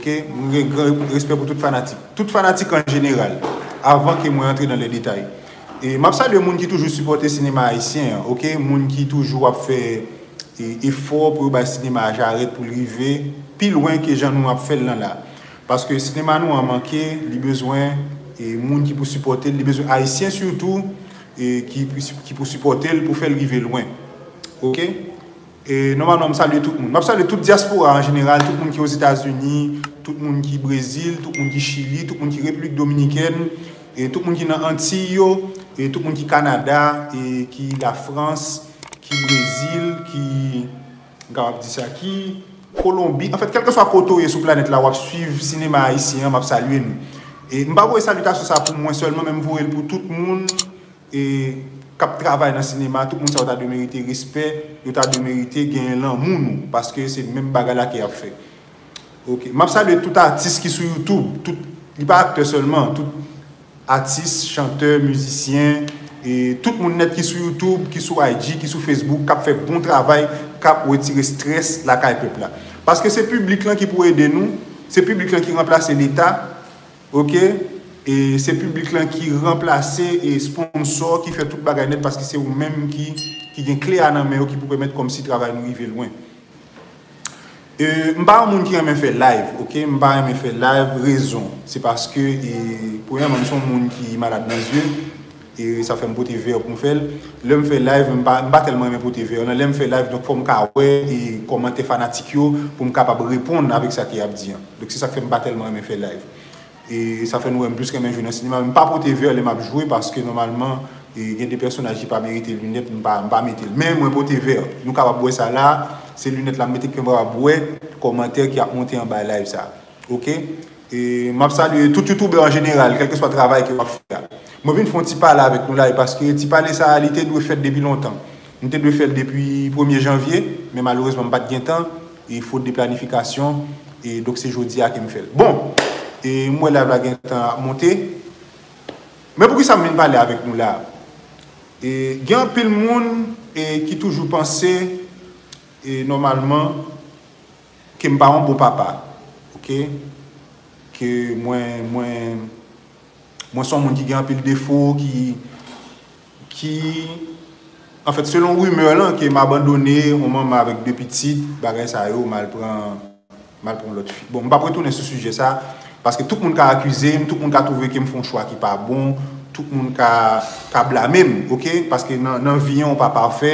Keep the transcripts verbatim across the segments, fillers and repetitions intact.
Ok, mwen gen gran respè pou tout fanatik. Tout fanatik an jeneral, avan ke mwen antre nan lè detay. E m ap salye moun ki toujou sipòte sinema ayisyen an, ok? Moun ki toujou ap fè e, efò pou yo bay sinema a jarèt pou l rive pi lwen ke jan nou ap fè l lan la. Paske sinema nou an manke, li bezwen e, moun ki pou sipòte l, li bezwen ayisyen sitou, e, ki, ki pou sipòte l pou fè l rive lwen. Ok? E, nòmalman, m salye tout moun. M ap salye tout dyaspora an jeneral, tout moun ki Ozetazini, tout moun ki Brezil, tout moun ki Chili, tout moun ki Repiblik Dominikèn, e tout moun ki nan Antiy yo, e tout moun ki Kanada, e ki Lafrans, ki Brezil, ki, m kapab di sa, ki Kolonbi. Anfèt, kèlkeswa kote w ye sou planèt la, w ap swiv sinema ayisyen an, m ap salye nou. E m pa voye salitasyon sa pou mwen sèlman, men m voye l pou tout moun e, k ap travay nan sinema, tout moun sa yo ta dwe merite respè, yo ta dwe merite genyen lanmou nou, paske se menm bagay la ke y ap fè. Ok, m ap salye tout atis ki sou YouTube, tout, li pa aktè sèlman, tout atis, chantè, mizisyen, e tout moun nèt ki sou YouTube, ki sou I G, ki sou Facebook, k ap fè bon travay, k ap retire estrès lakay pèp la. Paske se piblik lan ki pou ede nou, se piblik lan ki ranplase Leta, ok? E se piblik lan ki ranplase e sponsò, ki fè tout bagay nèt, paske se ou menm ki, ki gen kle a nan men yo, ki pou pèmèt kòmsi travay nou rive lwen. E, m pa yon moun ki renmen fè live, ok? M pa renmen fè live, rezon, se paske, e, premyèman, m se yon moun ki malad nan zye, e sa fè m pote vè pou m fè l. Lè m fè live, m pa, m pa tèlman renmen pote vè. Nan lè m fè live, donk fò m ka wè e kòmantè fanatik yo pou m kapab reponn avèk sa ke y ap di an. Donk se sa k fè m pa tèlman renmen fè live. E sa fè nou wè m plis renmen jwe nan sinema. M pa pote vè lè m ap jwe paske nòmalman e gen de pèsonaj ki pa merite linèt, m pa, m pa mete l. Men mwen pote vè. Nou kapab wè sa la, se linèt la m mete ke m kapab wè kòmantè ki ap monte anba live sa. Ok? E m ap salye tout youtubè an jeneral, kèlkeswa travay ke w ap fè a. Mwen vin fè yon ti pale avèk nou la, e paske ti pale sa a, li te dwe fèt depi lontan. M te dwe fè l depi premye janvye, men malerezman m pa t gen tan, e fot de planifikasyon, e donk se jodi a ke m fè l. Bon, e m wè live la gen tan ap monte. Men poukisa m vin pale avèk nou la a? E gen anpil moun e, ki toujou panse e, nòmalman, ke m pa yon bon papa, ok? Ke mwen, mwen, mwen se yon moun ki gen anpil defo, ki, ki, anfèt, selon rimè lan, ke m abandone yon manman avèk de pitit, bagay sa yo, m al pran, m al pran lòt fi. Bon, m p ap retounen sou sijè sa, paske tout moun ka akize m, tout moun ka twouve ke m fè yon chwa ki pa bon, tout moun ka, ka blame m, ok? Paske nan, nan vi an, ou pa pafè,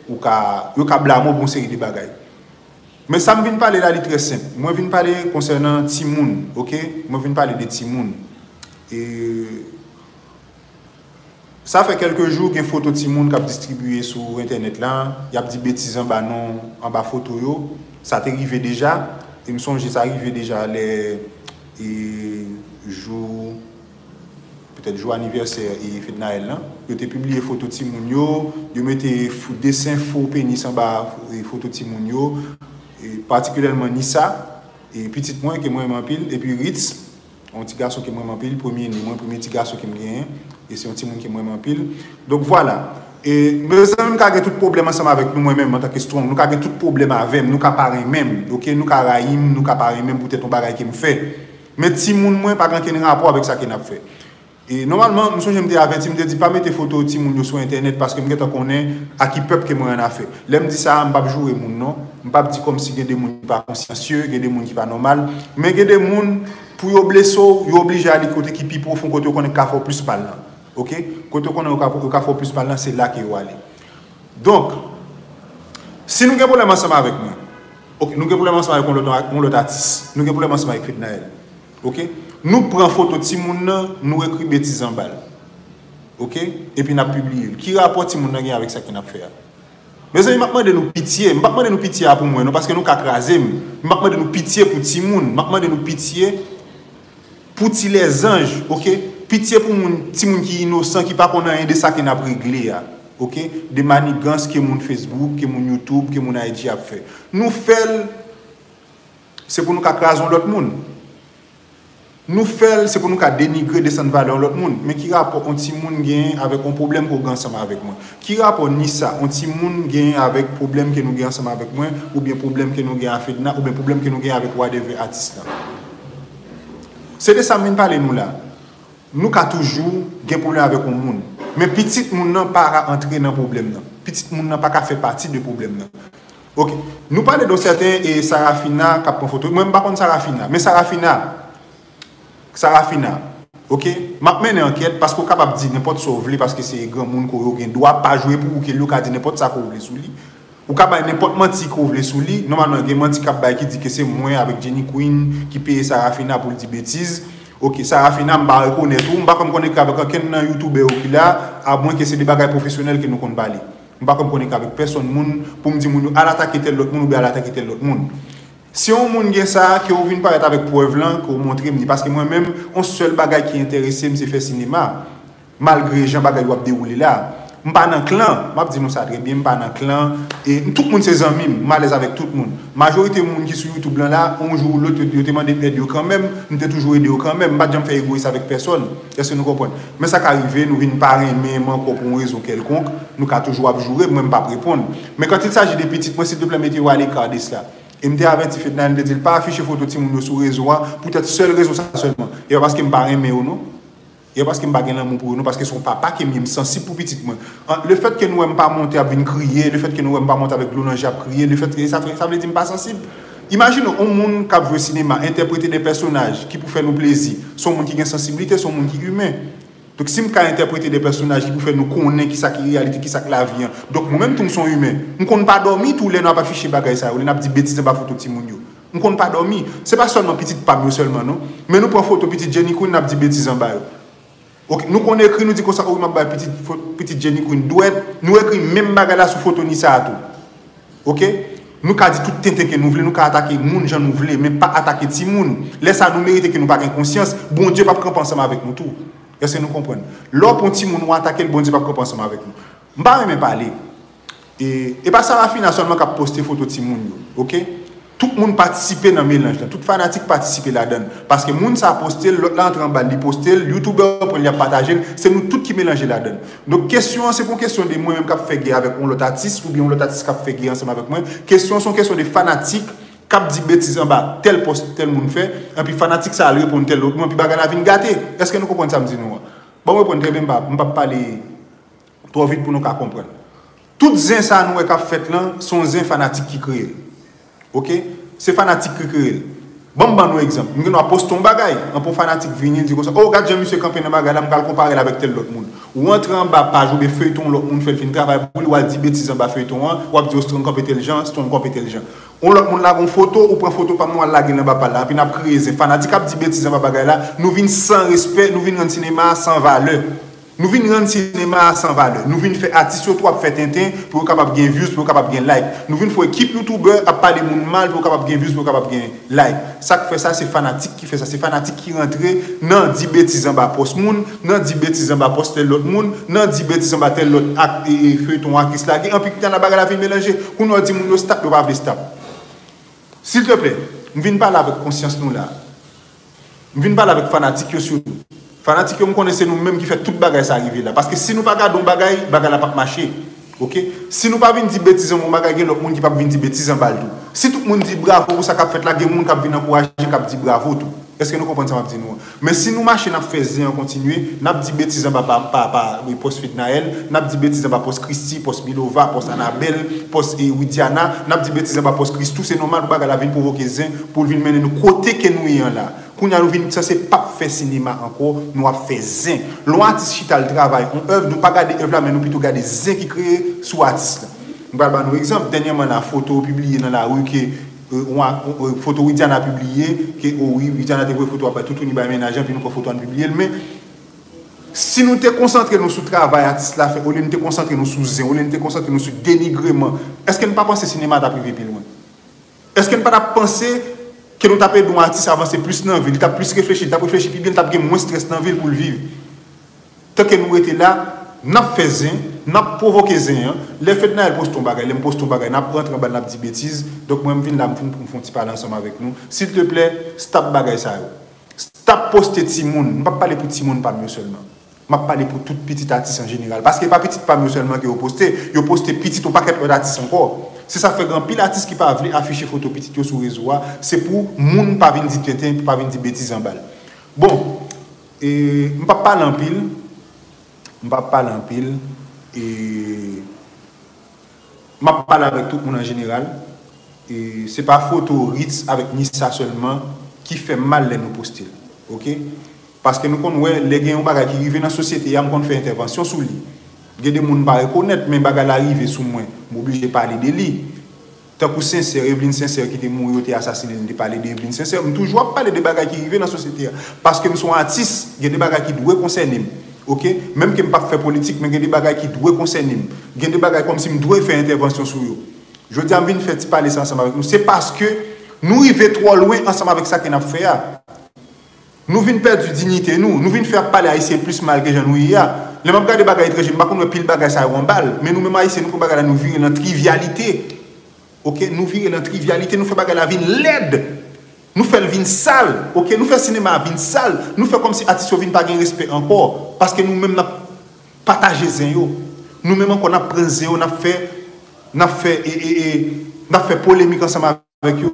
ou ka, yo ka blame w pou yon seri de bagay. Men sa m vin pale la, li trè senp. Mwen vin pale konsènan timoun, ok? Mwen vin pale de timoun. E sa fè kèlke jou, gen foto timoun k ap distribiye sou entènèt la, y ap di betiz anba non, anba foto yo. Sa te rive deja, e m sonje sa rive deja lè, e, jou petèt jou anivèsè e Fednaelle lan, yo te pibliye foto timoun yo, yo mete f-, desen fo penis anba e foto timoun yo, e patikilyèman Nissa, e pitit mwen ke mwen renmen anpil, epi Ritz, yon ti gason ke mwen renmen anpil, premye ne mwen, premye ti gason ke m genyen, e se yon timoun ke mwen renmen anpil. Donk vwala. E mezanmi, m ka gen tout pwoblèm ansanm avèk nou, mwen menm, antanke Strong, nou ka gen tout pwoblèm avè m, nou ka pa renmen m, ok, nou ka rayi m, nou ka pa renmen m poutèt yon bagay ke m fè. Men timoun mwen pa gen ankenn rapò avèk sa ke n ap fè. E nòmalman, m sonje m te avèti, m te di pa mete foto timoun yo sou entènèt paske m gentan konnen a ki pèp ke mwen annafè. Lè m di sa a, m p ap joure moun non. M p ap di kòmsi gen de moun ki pa konsyansye, gen de moun ki pa nòmal. Men gen de moun, pou yo blese w, yo oblije ale kote ki pi pwofon, kote yo konnen yo ka fè w plis mal lan. Ok? Kote yo konnen yo ka, yo ka fè w plis mal lan, se la ke yo ale. Donk, si nou gen pwoblèm ansanm avèk mwen, ok, nou gen pwoblèm ansanm avèk yon lòt, yon lòt atis, nou gen pwoblèm ansanm avèk Fednaelle, ok, nou pran foto timoun nan, nou ekri betiz anba l, ok, epi n ap pibliye l. Ki rapò timoun nan gen avèk sa ke n ap fè a? Mezanmi, m ap mande nou pitye. M p ap mande nou pitye a pou mwen, non, paske nou ka kraze m. M ap mande nou pitye pou timoun. M ap mande nou pitye pou ti lèzanj, ok? Pitye pou moun, timoun ki inosan, ki pa konn anyen de sa ke n ap regle a, ok? De manigans ke moun Facebook, ke moun YouTube, ke moun I G ap fè. Nou fè l, se pou nou ka kraze yon lòt moun. Nou fè l, se pou nou ka denigre, desann valè yon lòt moun. Men ki rapò yon timoun genyen avèk yon pwoblèm ke w gen ansanm avèk mwen? Ki rapò Nissa, yon timoun, genyen avèk pwoblèm ke nou gen ansanm avèk mwen, oubyen pwoblèm ke nou gen a Fedna, oubyen pwoblèm ke nou gen avèk whatever atis la? Se de sa m vin pale nou la. Nou ka toujou gen pwoblèm avèk yon moun. Men pitit moun nan pa ka antre nan pwoblèm nan. Pitit moun nan pa ka fè pati de pwoblèm nan. Ok. Nou pale de yon sèten e Sarafina k ap pran foto. Mwen, m pa konn Sarafina. Men Sarafina, Sarafina, ok? M ap mennen ankèt paske w kapab di nenpòt sa w vle paske se granmoun ke w ye, w gen dwa pa jwe pou ou, ke l, ou ka di nenpòt sa ke w vle sou li. Ou ka bay nenpòt manti ke w vle sou li. Nòmalman, gen manti k ap bay ki di ke se mwen avèk Jenny Queen ki peye Sarafina pou l di betiz. Ok, Sarafina, m pa rekonèt ou, m pa konn konnen ke avèk ankenn nan youtubè yo ki la, amwenke se de bagay pwofesyonèl ke nou konn pale. M pa konn konnen ke avèk pèsonn moun pou m di moun yo al atake tèl lòt moun oubyen al atake tèl lòt moun. Si yon moun gen sa, ke w vin parèt avèk prèv lan, ke w montre m li. Paske mwen menm, yon sèl bagay ki enterese m, se fè sinema. Malgre jan bagay yo ap dewoule la. M pa nan klan, m ap di nou sa trè byen, m pa nan klan. E tout moun se zanmi m, m alèz avèk tout moun. Majorite moun ki sou YouTube lan la, yon jou ou lòt, yo, yo te mande m èd yo kanmenm, m te toujou ede yo kanmenm. M pa t janm fè egoyis avèk pèsonn. Èske nou konprann? Men sa ka rive, nou vin pa renmen m ankò pou yon rezon kèlkonk, nou ka toujou ap joure m, mwen m p ap reponn. Men quand il s'agit de pitit mwen, silteplè, mete yo à l'écart de cela. E m te avèti Fednaelle, m te di l pa afiche foto timoun yo sou rezo a, poutèt sèl rezon sa sèlman. E pa paske m pa renmen yo non. E pa paske m pa gen lanmou pou yo non, paske se yon papa ke m ye, m sansib pou pitit mwen. An, lefètke nou wè m pa monte ap vin kriye, lefètke nou wè m pa monte avèk dlo nan je ap kriye, lefètke sa, sa vle di m pa sansib. Imajine w, yon moun k ap jwe sinema, entèprete de pèsonaj ki pou fè nou plezi, se yon moun ki gen sansiblite, se yon moun ki imen. Donk, si m ka entèprete de pèsonaj ki pou fè nou konnen kisa ki reyalite, kisa k lavi an. Donk, mwen menm tou, m se yon imen. M konn pa dòmi tou lè n ap afiche bagay sa yo, lè n ap di betiz anba foto timoun yo. M konn pa dòmi. Se pa sèlman pitit pa m yo sèlman, non. Men nou pran foto pitit Jenny Queen, n ap di betiz anba yo. Ok, nou konn ekri, nou di konsa, o wi, m ap bay pitit, fo-, pitit Jenny Queen dwèt, nou ekri menm bagay la sou foto Nisa a tou. Ok? Nou ka di tout tenten ke nou vle, nou ka atake moun jan nou vle, men pa atake timoun. Lè sa, nou merite ke nou pa gen konsyans, Bondye p ap kanpe ansanm avèk nou tou. Èske nou konprann? Lè w pran timoun ou atake l, Bondye p ap kanpe ansanm avèk nou. M pa renmen pale. E, e pa Sarafina sèlman k ap poste foto timoun yo, ok? Tout moun patisipe nan melanj lan, tout fanatik patisipe ladan l. Paske moun sa poste l, lòt la antre anba l, li poste l, youtubè yo pran l, y ap pataje l, se nou tout ki melanje ladan l. Donk, kesyon an, se pa yon kesyon de mwen menm k ap fè gè avèk yon lòt atis, oubyen yon lòt atis k ap fè gè ansanm avèk mwen. Kesyon an, se yon kesyon de fanatik k ap di betiz anba tèl pòs tèl moun fè, epi fanatik sa al reponn tèl lòt moun, epi bagay la vin gate. Èske nou konprann sa m di nou an? Ban m reponn trè byen, m p ap, m p ap pale twò vit pou nou ka konprann. Tout zen sa nou wè k ap fèt lan, se yon zen fanatik ki kreye l. Ok? Se fanatik ki kreye l. Ban m ban nou egzanp. M gen dwa poste yon bagay, anpi yon fanatik vini, l di konsa, o, gad jan misye kanpe nan bagay la, m pral konpare l avèk tèl lòt moun. Ou antre anba paj oubyen feyton yon lòt moun fè, l fin travay pou li, w al di betiz anba feyton an, w ap di, o, Strong kanpe tèl jan, Strong kanpe tèl jan. Yon lòt moun lage yon foto, ou pran foto pa m nan, w al lage l anba pa l la, epi n ap kreye zen. Fanatik ap di betiz anba bagay la, nou vin san respè, nou vin rann sinema a san valè. Nou vin rann sinema a san valè. Nou vin fè atis yo tou ap fè tenten pou yo kapab gen views, pou yo kapab gen like. Nou vin fè ekip youtubè ap pale moun mal pou yo kapab gen views, pou yo kapab gen like. Sa k fè sa, se fanatik ki fè sa. Se fanatik ki rantre nan di betiz anba pòs moun, nan di betiz anba pòs tèl lòt moun, nan di betiz anba tèl lòt ak, e, e, feyton aktris lage. Anpi ki tan la bagay la vin melanje. Kounye a w di moun yo stop, yo pa vle stop. Silteplè, m vin pale avèk konsyans nou la. M vin pale avèk fanatik yo sitou. Fanatik yo, m konnen se nou menm ki fè tout bagay sa rive la. Paske si nou pa gade yon bagay, bagay la p ap mache. Ok? Si nou pa vin di betiz anba yon bagay, gen lòt moun ki p ap vin di betiz anba l tou. Si tout moun di bravo pou sa k ap fèt la, gen moun k ap vin ankouraje, k ap di bravo tou. Èske nou konprann sa m ap di nou an? Men si nou mache, n ap fè zen an kontinye, n ap di betiz anba pa, pa, pa, wi, pòs Fednaelle, n ap di betiz anba pòs Christie, pòs Milova, pòs Anabelle, pòs, e, Widiana, n ap di betiz anba pòs Christoo, se nòmal pou bagay la vin pwovoke zen, pou l vin mennen nou kote ke nou ye an la. Kounye a nou vin sanse p ap fè sinema ankò, nou ap fè zen. Lè yon atis chita l travay yon èv, nou pa gade èv la, men nou pito gade zen ki kreye sou atis la. M pral ba nou egzanp, dènyèman la, foto yo pibliye nan lari ke, e, yon a-, e, foto Widiana pibliye, ke, o wi, Widiana te voye foto a bay toutouni bay mennaj lan, epi nou pran foto a n pibliye l, men si nou te konsantre nou sou travay atis la fè, olye n te konsantre nou sou zen, olye n te konsantre nou sou denigreman, èske n pa panse sinema t ap rive pi lwen? Èske n pa t ap panse ke nou t ap ede yon atis avanse plis nan vi l, li t ap plis reflechi, li t ap reflechi pi byen, li t ap gen mwens strès nan vi l pou l viv? Tanke nou rete la, n ap fè zen, n ap pwovoke zen an. Lè Fednaelle poste yon bagay, lè m poste yon bagay, n ap rantre anba l, n ap di betiz. Donk, mwen, m vin la, m vin pou m fè yon ti pale ansanm avèk nou. Silteplè, stop bagay sa yo. Stop poste timoun. M p ap pale pou timoun pa m yo sèlman. M ap pale pou tout pitit atis an jeneral. Paske e pa pitit pa m yo sèlman ke yo poste. Yo poste pitit yon pakèt lòt atis ankò. Se sa k fè gen anpil atis ki pa vle afiche foto pitit yo sou rezo a. Se pou moun pa vin di tenten, pou pa vin di betiz anba l. Bon, e, m p ap pale anpil. M p ap pale anpil. E, m ap pale avèk tout moun an jeneral. E, se pa foto Ritz avèk Nissa sèlman ki fè m mal lè nou poste l. Oke? Paske nou konn wè, lè gen yon bagay ki rive nan sosyete a, m konn fè entèvansyon sou li. Gen de moun m pa rekonèt, men bagay la rive sou mwen. M oblije pale de li. Tankou Sensè, Eveline Sensè ki te mouri, yo te asasinen l, m te pale de Eveline Sensè. M toujou ap pale de bagay ki rive nan sosyete a. Paske m se yon atis, gen de bagay ki dwe konsène m. Oke? Menm ke m p ap fè politik, men gen de bagay ki dwe konsène m. Gen de bagay kòmsi m dwe fè entèvansyon sou yo. Jodi a, m vin fè ti pale sa ansanm avèk nou. Se paske nou rive twò lwen ansanm avèk sa ke n ap fè a. Nou vin pèdi diyite nou. Nou vin fè ap pale Ayisyen plis mal ke jan nou ye a. Lè m ap gade bagay etranje, m pa konn wè pil bagay sa yo anba l. Men nou menm Ayisyen, nou pran bagay la, nou vire nan trivyalite. Oke? Nou vire nan trivyalite, nou fè bagay la vin lèd. Nou fè l vin sal. Oke? Nou fè sinema a vin sal. Nou fè kòmsi atis yo vin pa gen respè ankò. Paske nou menm n ap pataje zen yo. Nou menm ankò, n ap pran zen yo, n ap fè, n ap fè, e, e, e, n ap fè polemik ansanm avèk yo.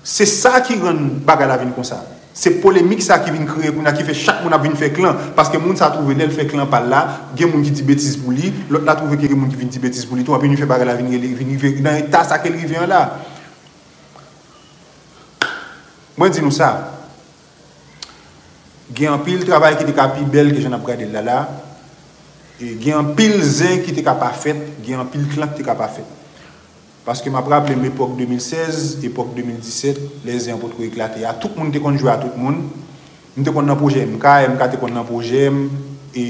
Se sa ki rann bagay la vin konsa. Se polemik sa ki vin kreye kounye a, ki fè chak moun ap vin fè klan. Paske moun sa twouve lè l fè klan pa l la, gen moun ki di betiz pou li, lòt la twouve ke gen moun ki vin di betiz pou li tou, anpi vin fè bagay la vin rele, vin rive nan eta sa ke l rive an la. Mwen di nou sa, gen anpil travay ki te ka pi bèl ke jan n ap gade l la la, e gen anpil zen ki te ka pa fèt, gen anpil klan ki te ka pa fèt. Paske m ap raple m epòk de mil sèz, epòk de mil disèt, lè zen an potko eklate a, tout moun te konn jwe a tout moun. M te konn nan pwojè M K, M K te konn nan pwojè m, e,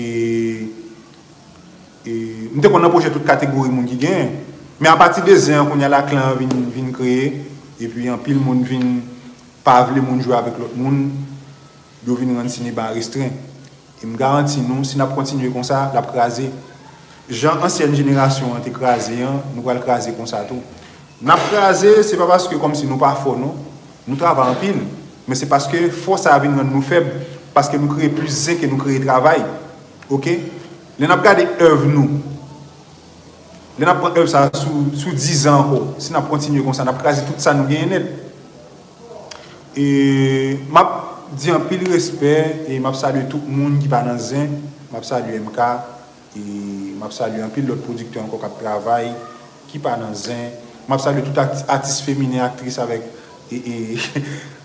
e m te konn nan pwojè tout kategori moun ki genyen. Men apati de zen an, kounye a la klan an vin, vin kreye, epi anpil moun vin pa vle moun jwe avèk lòt moun, yo vin rann sinema a restren. E m garanti nou, si n ap kontinye konsa, l ap kraze. Jan ansyèn jenerasyon an te kraze an, nou pral kraze konsa tou. N ap kraze, se pa paske kòmsi nou pa fò, non. Nou travay anpil, men se paske fò sa a vin rann nou fèb, paske nou kreye plis zen ke nou kreye travay. Oke? Lè n ap gade èv nou, lè n ap pran èv sa a sou, sou dizan ankò, si n ap kontinye konsa, n ap kraze tout sa nou genyen nèt. E m ap di anpil respè, e m ap salye tout moun ki pa nan zen. M ap salye M K, e m ap salye anpil lòt pwodiktè ankò k ap travay, ki pa nan zen. M ap salye tout ati-, atis feminen, aktris avèk, e, e,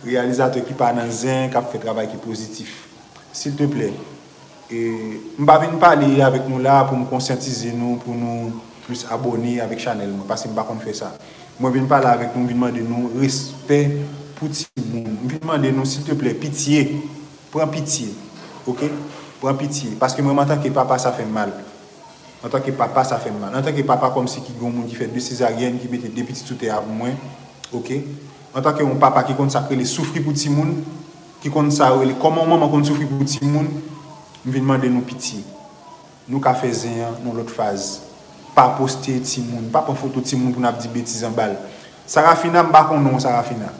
reyalizatè ki pa nan zen, k ap fè travay ki pozitif. Silteplè, e, m pa vin pale avèk nou la pou m konsyantize nou, pou nou plis abòne avèk chanèl mwen, paske m pa konn fè sa. Mwen vin pale avèk nou, m vin mande nou respè pou timoun. M vin mande nou, silteplè, pitye, pran pitye, oke? Pran pitye, paske mwen, antanke papa, sa fè m mal. Antanke papa, sa fè m mal. Antanke papa, kòmsi ki gen yon moun ki fè de sezaryèn, ki mete de pitit sou tè a pou mwen, oke? Antanke yon papa ki konn sa k rele soufri pou timoun, ki konn sa yo rele, kòman yon manman konn soufri pou timoun, m vin mande nou pitye. Nou ka fè zen an nan lòt faz. Pa poste timoun, pa pran foto timoun pou n ap di betiz anba l. Sarafina, m pa konn non Sarafina.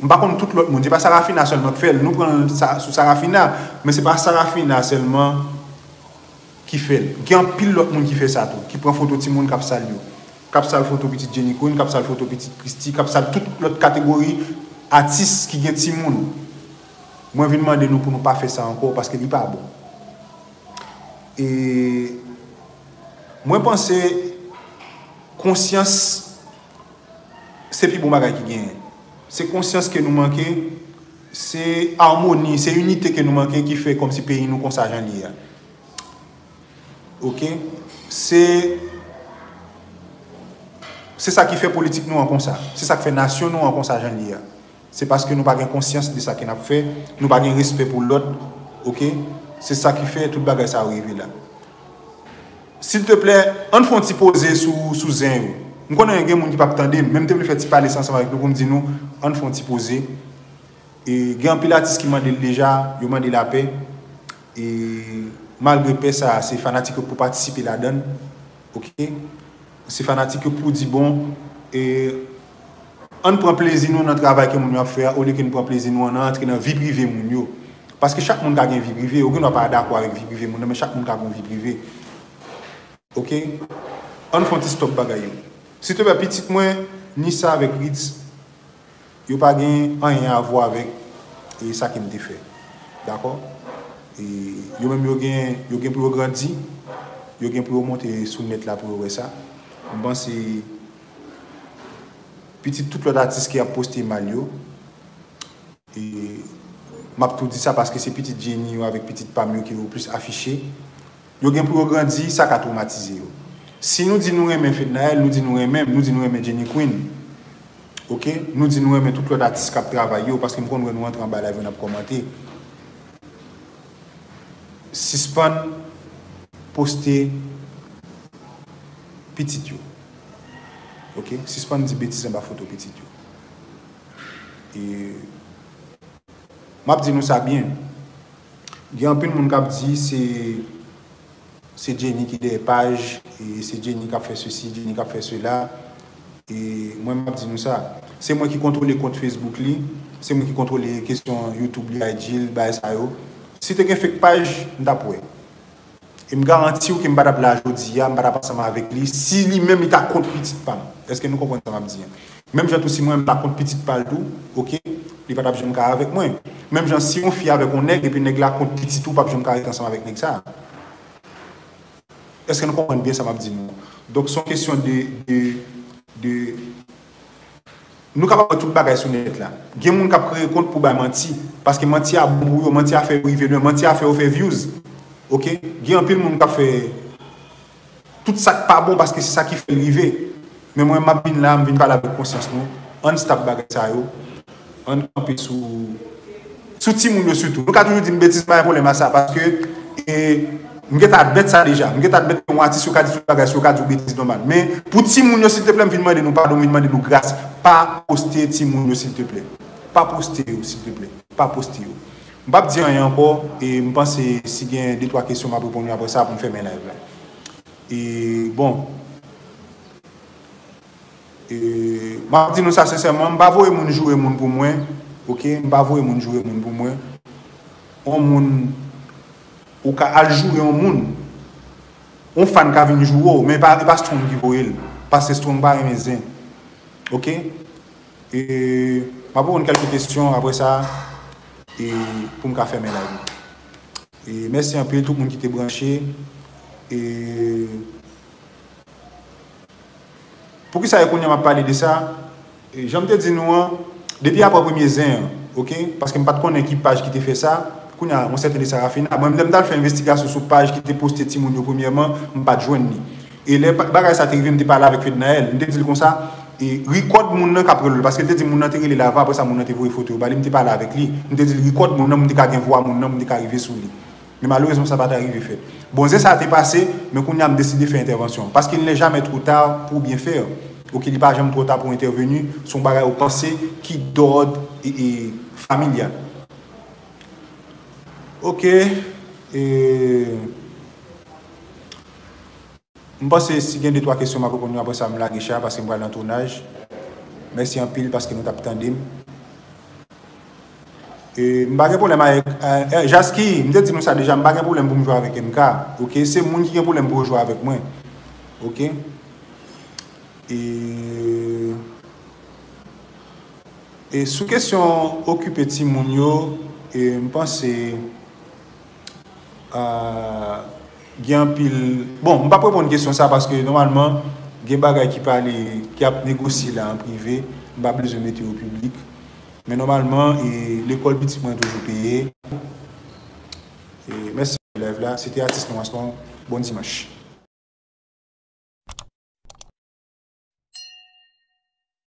M pa konn tout lòt moun. Se pa Sarafina sèlman k fè l. Nou pran l sa, sou Sarafina, men se pa Sarafina sèlman ki fè l. Gen anpil lòt moun ki fè sa tou, ki pran foto timoun k ap sal yo. K ap sal foto pitit Jenny Queen, k ap sal foto pitit Christie, k ap sal tout lòt kategori atis ki gen timoun. Mwen vin mande nou pou nou pa fè sa ankò, paske li pa bon. E mwen panse konsyans se pi bon bagay ki genyen. Se konsyans ke nou manke, se amoni, se inite ke nou manke ki fè kòmsi peyi nou konsa jan li ye a. Oke? Se, se sa ki fè politik nou an konsa. Se sa k fè nasyon nou an konsa jan li ye a. Se paske nou pa gen konsyans de sa ke n ap fè, nou pa gen respè pou lòt, oke? Se sa ki fè tout bagay sa yo rive la. Silteplè, ann fè yon ti poze sou, sou zen yo. M konnen gen moun ki p ap tande m, men m te vle fè ti pale sa ansanm avèk nou pou m di nou, ann fè yon ti poze. E gen anpil atis ki mande l deja, yo mande lapè. E malgre pè sa a, se fanatik yo k pou patisipe ladan l. Oke? Se fanatik yo k pou di bon, e, ann pran plezi nou nan travay ke moun yo ap fè a, olye ke n pran plezi nou an nan antre nan vi prive moun yo. Paske chak moun ka gen vi prive, ou gendwa pa dakò avèk vi prive moun nan, men chak moun ka gen yon vi prive. Oke? Ann fè yon ti stòp bagay yo. Silteplè, pitit mwen, Nissa avèk Ritz, yo pa gen anyen a vwa avèk e sa ke m te fè. Dakò? E yo menm yo gen, yo gen pou yo grandi, yo gen pou yo monte sou nèt la pou yo wè sa. M panse pitit tout lòt atis ki ap poste mal yo, e m ap tou di sa paske se pitit Jenny yo avèk pitit pa m yo ke yo plis afiche. Yo gen pou yo grandi, sa ka twomatize yo. Si nou di nou renmen Fednaelle, nou di nou renmen m, nou di nou renmen Jenny Queen, oke? Nou di nou renmen tout lòt atis k ap travay yo, paske m konn wè nou antre anba live yo, n ap kòmante. Sispann poste pitit yo. Oke? Sispann di betiz anba foto pitit yo. E m ap di nou sa byen. Gen anpil moun k ap di se, se Jenny ki dèyè paj, e se Jenny k ap fè sesi, Jenny k ap fè sela. E mwen, m ap di nou sa. Se mwen ki kontwole kont Facebook li, se mwen ki kontwole kesyon YouTube li, I G l, bagay sa yo. Si te gen fake paj, m t ap wè. E m garanti w ke m pa t ap la jodi a, m pa t ap ansanm avèk li, si li menm li ta kont pitit pa m. Èske nou konprann sa m ap di an? Menm jan tou si mwen m ta kont pitit pa l tou, oke, li pa t ap janm ka avèk mwen. Menm jan si yon fi avèk yon nèg epi nèg la kont pitit ou, p ap janm ka ret ansanm avèk nèg sa. Èske nou konprann byen sa m ap di nou an? Donk, se yon kesyon de, de, de, nou kapab wè tout bagay sou nèt la. Gen moun k ap kreye kont pou bay manti, paske manti a bon pou yo, manti a fè yo rive lwen, manti a fè yo fè views. Oke? Gen anpil moun k ap fè tout sa k pa bon paske se sa ki fè l rive. Men mwen, m ap vin la, m vin pale avèk konsyans nou. Ann stop bagay sa yo. Ann kanpe sou, sou timoun yo sitou. Nou ka toujou di m betiz, m pa gen pwoblèm a sa, paske, e, m gentan admèt sa deja. M gentan admèt ke yon atis yo ka di tout bagay, yo ka di w betiz nòmal. Men pou timoun yo, silteplè, m vin mande nou padon, m vin mande nou gras. Pa poste timoun yo, silteplè. Pa poste yo, silteplè. Pa poste yo. M p ap di anyen ankò, e m panse si gen de twa kesyon, m ap reponn yo apre sa pou m fèmen live la. E, bon. E, m ap di nou sa sensèman, m pa voye moun joure moun pou mwen, oke? M pa voye moun joure moun pou mwen. On moun, ou ka al joure on moun, on fan ka vin joure w, men e pa, e pa Strong ki voye l, paske Strong pa renmen zen, oke? E, m ap reponn kèlke kesyon apre sa, e, pou m ka fèmen live. E, mèsi anpil tout moun ki te branche. E, poukisa e kounye a m ap pale de sa? E, jan m te di nou an, depi apre premye zen an, oke? Paske m pa t konnen ki paj ki te fè sa. Kounye a, yon sèten de Sarafina. Mwen, lè m t al fè envestigasyon sou paj ki te poste timoun yo premyèman, m pa t jwenn li. E lè pa-, bagay sa te rive, m te pale avèk Fednaelle. M te di l konsa, e, rikòd moun nan k ap rele l, paske l te di moun nan te rele l avan, apre sa moun nan te voye foto yo ba li, m te pale avèk li. M te di l rikòd moun nan, m te ka gen vwa moun nan, m te ka rive sou li. Men malerezman, sa pa t arive fèt. Bon, zen sa a te pase, men kounye a m deside fè entèvansyon. Parce qu'il n'est jamais trop tard pour bien faire. Oke, li pa janm twò ta pou entèveni sou yon bagay ou panse ki dòd e, e, familyal. Oke, e, m panse si gen de twa kesyon, m ap reponn yo, apre sa, m lage cha, paske m pral nan tounaj. Mèsi anpil paske nou t ap tande m. E, m pa gen pwoblèm avèk, e, e, Jaski, m te di nou sa deja, m pa gen pwoblèm pou m jwe avèk M K, oke? Se moun ki gen pwoblèm pou yo jwe avèk mwen, oke? E, e sou kesyon okipe timoun yo, e, m panse, a, gen anpil, bon, m p ap reponn kesyon sa paske nòmalman, gen bagay ki pale, ki ap negosye la an prive, m pa bezwen mete yo piblik. Men nòmalman, e, lekòl pitit mwen toujou peye. E, mèsi pou live la. Se te atis nou an, bon dimanch.